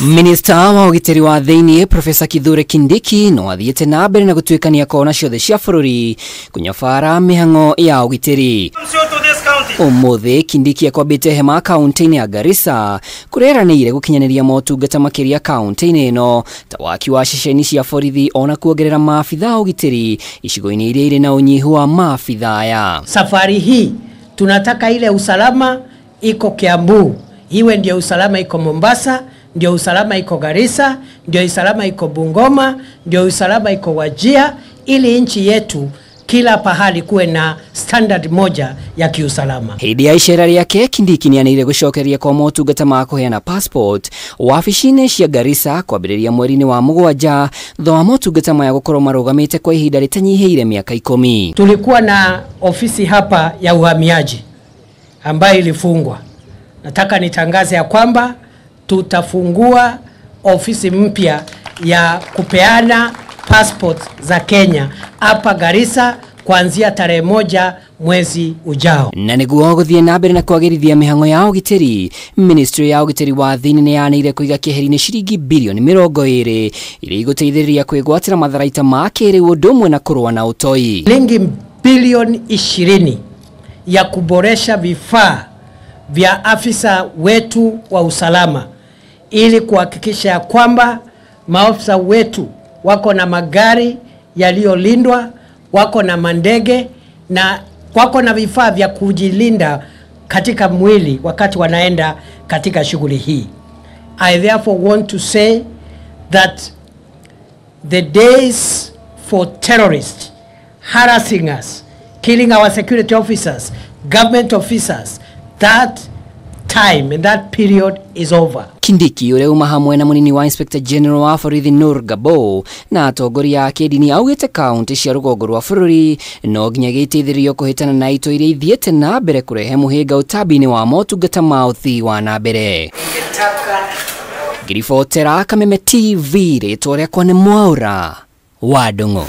Minista wa ũgitĩri wa thĩinĩ Profesa Kithure Kindiki no athiĩte na mbere na gũtuĩkania kona ciothe cia bũrũri kũnyabara mĩhang'o ya ũgitĩri. Ũmũthĩ Kindiki akwambĩte hema kaunti-inĩ ya Garissa kũrĩa eranĩire gũkinyanĩria motungata makĩria kaunti-inĩ ĩno ta waki wa ceceni cia borithi ona kuongerera maabitha a ũgitĩri icigo-inĩ iria irĩ na ũnyihu wa maabitha aya. Safari hii tunataka ile usalama iko Kiambu iwe ndio usalama iko Mombasa, ndio usalama iko Garissa, ndio usalama iko Bungoma, ndio usalama iko Wajir, ili nchi yetu kila pahali kuwe na standard moja ya kiusalama. Hĩndĩ ya icera rĩake Kindiki nĩanĩrĩire gũcokeria kwa motungata ma kũheana passport wabici-inĩ cia Garissa kwambĩrĩria mweri-inĩ wa 7 thutha wa motungata maya gũkorwo marũgamĩte kwa ihinda rĩtanyihĩire miaka 10. Tulikuwa na ofisi hapa ya uhamiaji ambayo ilifungwa. Nataka nitangaze ya kwamba tutafungua ofisi mpya ya kupeana passport za Kenya hapa Garissa kuanzia tarehe 1 mwezi ujao. Na nĩguo gũthiĩ na mbere na kwagĩrithia mĩhang'o ya ũgitĩri, Ministry ya ũgitĩri wa thĩinĩ nĩyanĩire kũiga kĩeheri-inĩ ciringi bilioni 20 iria igũteithĩrĩria kwĩgwatĩra matharaita ma kĩrĩu ũndũ ũmwe na kũrũa na ũtoi. Shilingi bilioni 20 ya kuboresha vifaa vya afisa wetu wa usalama ili kuhakikisha kwamba maafisa wetu wako na magari yaliyolindwa, wako na mandege na wako na vifaa vya kujilinda katika mwili wakati wanaenda katika shughuli hii. I therefore want to say that the days for terrorists harassing us, killing our security officers, government officers, that time and that period is over. Kindiki ũrĩa uma hamwe na mũnini wa Inspector General wa borithi Nur Gabo na atongoria a kĩndini augĩte kaunti cia rũgongo rwa bũrũri no nginya gĩteithĩrĩrio kũhĩtana na itoi iria ithiĩte na mbere kũrehe mũhĩnga ũtambi-inĩ wa motungata ma ũthii wa na mbere. Ngiribotera Kameme TV, rĩtwa rĩakwa nĩ Mwaura wa Ndung'u.